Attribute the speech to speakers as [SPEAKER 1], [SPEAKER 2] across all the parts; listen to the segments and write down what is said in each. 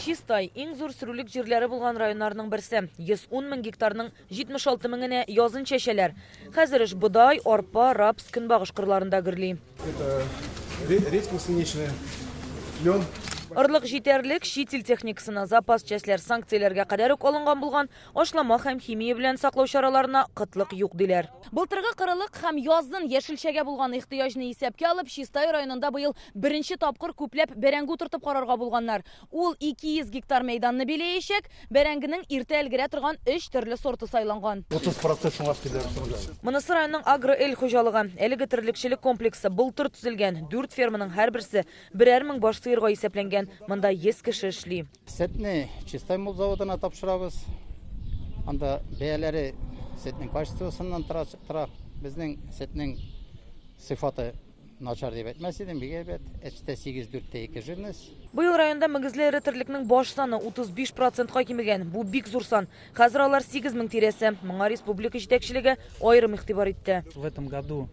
[SPEAKER 1] Чистай, иң зур сөрүлек җирләре булган районнарның берсе. 110 мең гектарның 76 меңенә язын чәчәләр. Хәзер эш бодай, арпа, рапс, көнбагыш кырларында гөрли.
[SPEAKER 2] Это редька масляничная, лен.
[SPEAKER 1] Орлык җитәрлек, чит ил техникасына запас частьләр санкцияләргә кадәр үк алынган булган, ашлама һәм химия белән саклау чараларына кытлык юк, диләр. Былтыргы кырылык һәм язын яшелчәгә булган ихтыяҗны исәпкә алып, Чистай районында быел беренче тапкыр күпләп бәрәңге утыртып карарга булганнар. Ул 200 гектар мәйданны биләячәк. Бәрәңгенең иртә өлгерә торган өч төрле сорты сайланган.
[SPEAKER 2] 30 процент шуңа өстиләр.
[SPEAKER 1] Монысы районның Агро-Эль хуҗалыгы. Әлеге терлекчелек комплексы былтыр төзелгән. Дүрт ферманың һәрберсе берәр мең баш сыерга исәпләнгән. Монда 100 кеше эшли.
[SPEAKER 3] Сөтне Чистай мул заводына тапшырабыз. Анда бәяләре сөтнең качествосыннан тора. Безнең сөтнең сыйфаты начар дип әйтмәс идем, бик әйбәт. Эчтә 8, 4 тә 2 жирность.
[SPEAKER 1] Быел районда мөгезле эре терлекнең баш саны 35 процентка кимегән. Бу бик зур сан. Хәзер алар 8 мең тирәсе. Моңа республика җитәкчелеге аерым игътибар итте.
[SPEAKER 4] В этом году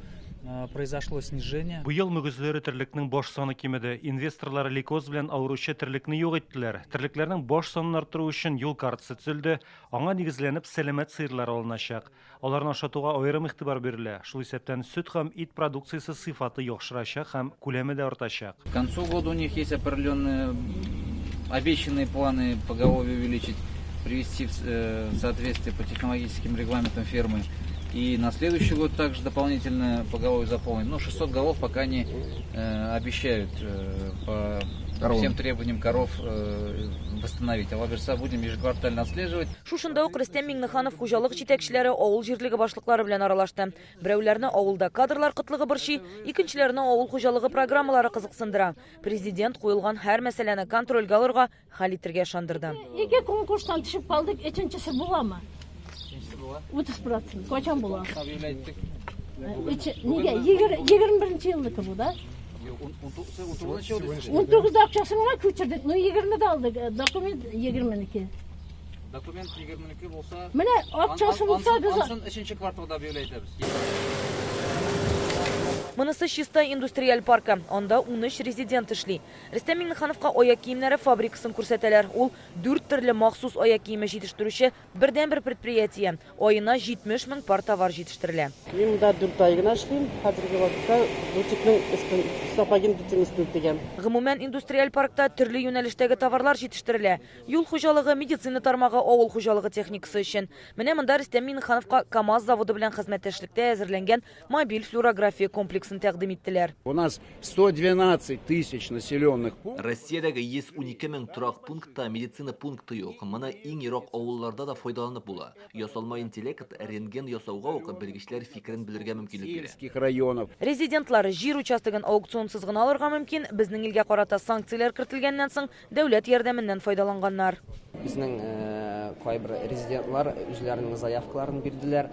[SPEAKER 4] произошло снижение.
[SPEAKER 5] Быел мөгезле эре терлекнең баш саны кимеде. Инвесторлар лейкоз белән авыручы терлекне юк иттеләр. Терлекләрнең баш санын арттыру өчен юл картасы төзелде. Аңа нигезләнеп сәламәт сыерлар алыначак. Аларны ашатуга аерым игътибар бирелә, шул исәптән сөт һәм ит продукциясе сыйфаты яхшырачак һәм күләме дә артачак.
[SPEAKER 6] К концу года у них есть определенные обещанные планы поголовье увеличить, привести в соответствие по технологическим регламентам фермы. И на следующий год также дополнительно поголовье заполнить. Ну, 600 голов пока не обещают по всем требованиям коров восстановить. Алла бирса, будем ежеквартально отслеживать.
[SPEAKER 1] Шушында ук Рөстәм Миңнеханов хуҗалык җитәкчеләре, авыл җирлеге башлыклары белән аралашты. Берәүләрне авылда кадрлар кытлыгы борчый, икенчеләрне авыл хуҗалыгы программалары кызыксындыра. Президент куелган һәр мәсьәләне контрольгә алырга, хәл итергә ышандырды.
[SPEAKER 7] Ике конкурстан төшеп калдык, өченчесе буламы?
[SPEAKER 6] Өченчесе була.
[SPEAKER 7] 30 процент. Кайчан була?
[SPEAKER 6] Объявлять иттек.
[SPEAKER 7] Нигә? 21 елныкы бу, да?
[SPEAKER 6] 19 ел.
[SPEAKER 7] 19-да акчасын гына күчердек, но 20-дә алдык. Документ 22.
[SPEAKER 6] Документ 22 булса,
[SPEAKER 7] Менә акчасы булса без
[SPEAKER 6] Ансын өченче кварталда объявлять итәбез.
[SPEAKER 1] Монысы Чистай индустриаль паркы. Анда 13 резидент эшли. Рөстәм Миңнехановка аяк киемнәре фабрикасын күрсәтәләр. Ул дүрт төрле махсус аяк киеме җитештерүче бердәнбер предприятие. Аена 70 мең пар товар җитештерелә.
[SPEAKER 8] Мин монда дүрт ай гына эшлим. Хәзерге вакытта бутикның өстен, сапогин бутигының өстен тегәм.
[SPEAKER 1] Гомумән, индустриаль паркта төрле юнәлештәге товарлар җитештерелә. Юл хуҗалыгы, медицина тармагы, авыл хуҗалыгы техникасы өчен. Менә монда Рөстәм Миңнехановка КАМАЗ заводы белән хезмәттәшлектә әзерләнгән мобиль флюорография комплексын тәкъдим иттеләр.
[SPEAKER 9] У нас 112 тысяч населенных пунктов.
[SPEAKER 10] Россиядәге 112 мең торак пунктта медицина пункты юк. Моны иң ерак авылларда да файдаланып була. Ясалма интеллект рентген ясауга ук белгечләр фикерен белергә мөмкинлек бирә.
[SPEAKER 9] Сельских районов.
[SPEAKER 1] Резидентлар җир участогын аукционсыз гына алырга мөмкин. Безнең илгә карата санкцияләр кертелгәннән соң, дәүләт ярдәменнән файдаланганнар.
[SPEAKER 11] Безнең кайбер резидентлар үзләренең заявкаларын бирделәр,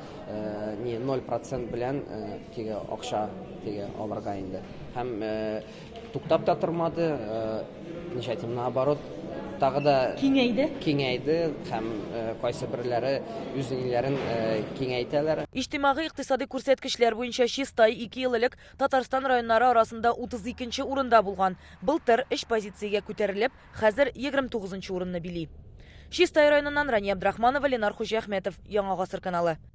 [SPEAKER 11] ни 0 процент белән теге акча теге алырга инде. Һәм туктап та тормады, ничә әйтим, наоборот, тагы да
[SPEAKER 1] киңәйде.
[SPEAKER 11] Киңәйде һәм кайсы берләре үз ниләрен киңәйтәләр.
[SPEAKER 1] Иҗтимагый-икътисадый күрсәткечләр буенча Чистай ике ел элек Татарстан районнары арасында 32 нче урында булган. Былтыр өч позициягә күтәрелеп, хәзер 29 нчы урынны били. Чистай районыннан Рания Абдрахманова, Ленар Хуҗиәхмәтов, Яңа гасыр каналы.